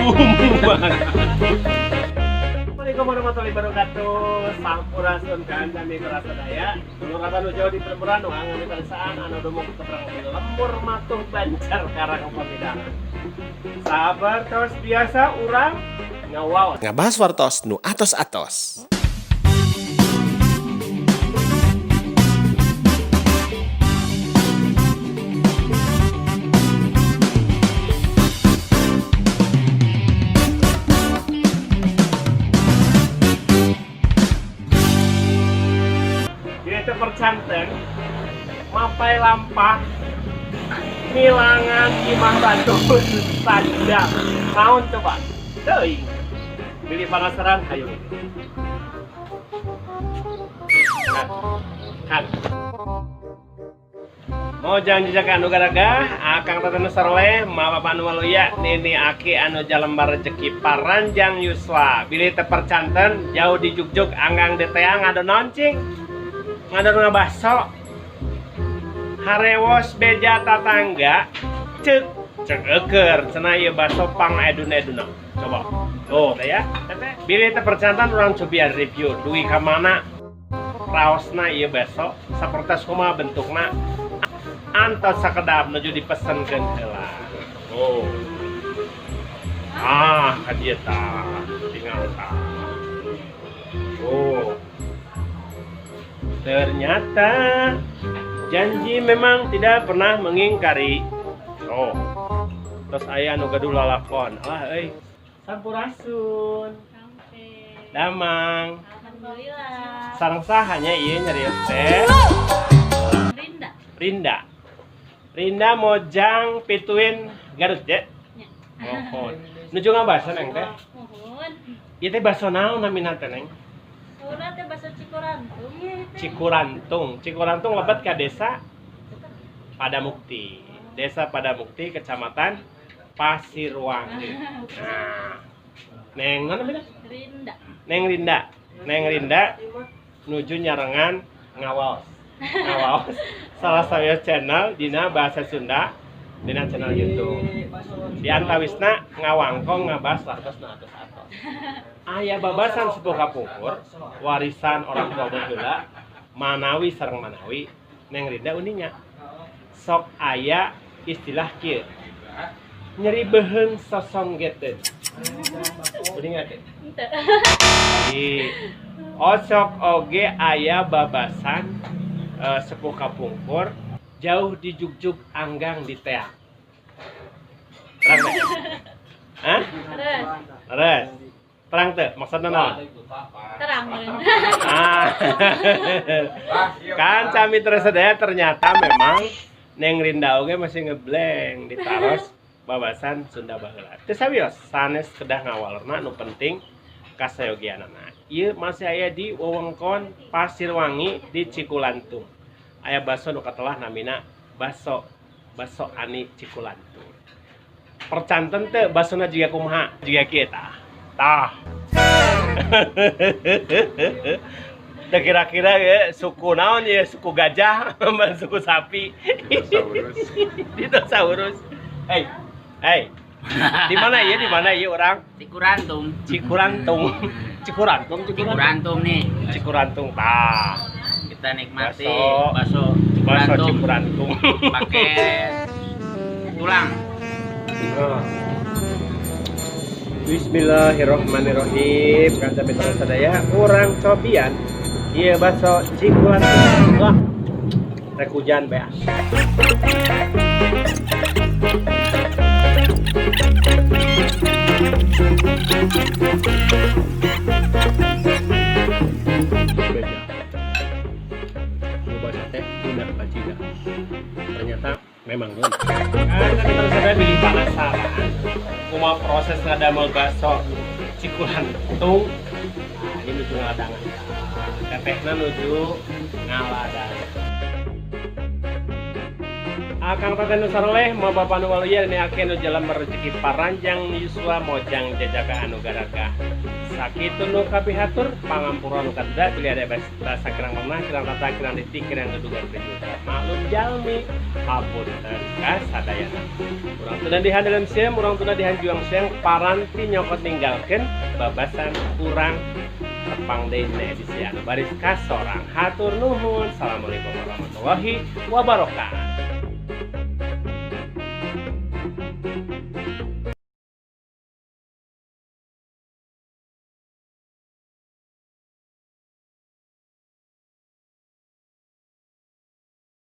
Umuman. Assalamualaikum warahmatullahi wabarakatuh. Sampurasun kanca mitra sadaya. Dulur anu jauh di Plemburan nu angami parisaan anu dumuk keperang lembur matuh bancar karang pamidangan. Sabar tos biasa urang ngawaos. Ngabahas wartos nu atos-atos. Jadi teu percanten mapai lampah milangan imah batur sajam. Naon coba? Teuing. Bilih penasaran hayu. Kan. Kan. Mojang jejakan anu garagah, akang tata nu saroleh, ma bapa anu waluya, nini aki anu jalembar rejeki paranjang yuswa. Bilih teu percanten jauh di jugjug anggang deteang ngadon naon cing? Ngadon ngabaso. Harewos beja tatangga cek cek eker cenah ieu baso pang edun-eduna. Coba. Tuh ya. Bilih teu percanten urang cobian review dugi ka mana raosna ieu baso sapertos kumaha bentukna. Antos sakedap nuju dipesenkeun heula. Oh. Ah, ka dieu tah, tinggal tah. Oh. Ternyata janji memang tidak pernah mengingkari. Oh. Terus aya nu gaduh lalakon. Alah euy. Sampurasun. Damang. Alhamdulillah. Sareng saha nya ieu nyarios teh? Rinda. Rinda. Rinda mojang pituin Garut je. Nya. Mohon. Nuju ngabaso neng teh? Mohon. Ieu teh baso naon namina teh neng? Urang teh baso Cikurantung ieu teh. Cikurantung. Cikurantung lebet ka desa Padamukti. Desa Padamukti, Kecamatan Pasirwangi. Nah. Neng naon namina? Rinda. Neng Rinda. Neng Rinda nuju nyarengan ngawaos. Ngawaos salah satu channel dina bahasa Sunda dina channel YouTube. Di antawisna ngawangkong ngabahas wartos nu atos-atos. Aya babasan sepuh kapungkur, warisan orang tua baheula, manawi sareng manawi Neng Rinda uninya. Sok aya istilah kieu. Nyeri beuheung sosonggeteun. Uninga teh? Henteu. Di osok oge aya babasan sepuh kapungkur jauh di jugjug anggang di teak. Terang teh? Hah? Terus. Terus. Terang teh maksudna naon? Terang. Ah. Kan mitra sadaya ternyata memang Neng Rinda oge masih ngeblank ditaros babasan Sunda baheula. Teu sawios sanes kedah ngawalerna nu penting kasayogianana. Ieu masih aya di wewengkon Pasirwangi di Cikulantung. Aya baso nu katelah namina baso baso ani Cikulantung. Percanten teu basona jiga kumaha? Jiga kieu tah. Tah. Teu kira-kira ya suku naon ya suku gajah, suku sapi. Dinosaurus. Dinosaurus. Hei. Hei. Di mana ya? Di mana ya orang? Cikurantung. Cikurantung. Cikurantung, Cikurantung. Cikurantung nih. Cikurantung tah. Kita nikmati Baso. bakso Bakso Cikurantung. Cikurantung. Pakai tulang. Bismillahirrahmanirrahim. Kanca mitra sadaya, urang cobian ieu bakso Cikurantung. Wah. Rek hujan beas. Beja. Coba sate udah bajida. Ternyata memang belum. Kan kita sadaya bilih penasaran kumaha proses ngadamel bakso Cikurantung. Nah, ini nuju ngaladangan. Tetehna nuju ngaladangan. Akang teteh nu saroleh, ma bapa nu waluya, nini aki nu jalan merejeki paranjang yuswa mojang jajaka anu garagah. Sakitu nu kapihatur, pangampura nu kaduda bilih aya bahasa kirang lemah, kirang tata, kirang titi, kirang gedugan kejutan. Maklum jalmi, hapunten ka sadayana. Urang tunda dihan dalam siang, urang tunda dihan juang siang, paranti nyokot ninggalkeun babasan kurang tepang deui dina edisi anu baris kasorang. Hatur nuhun. Assalamualaikum warahmatullahi wabarakatuh.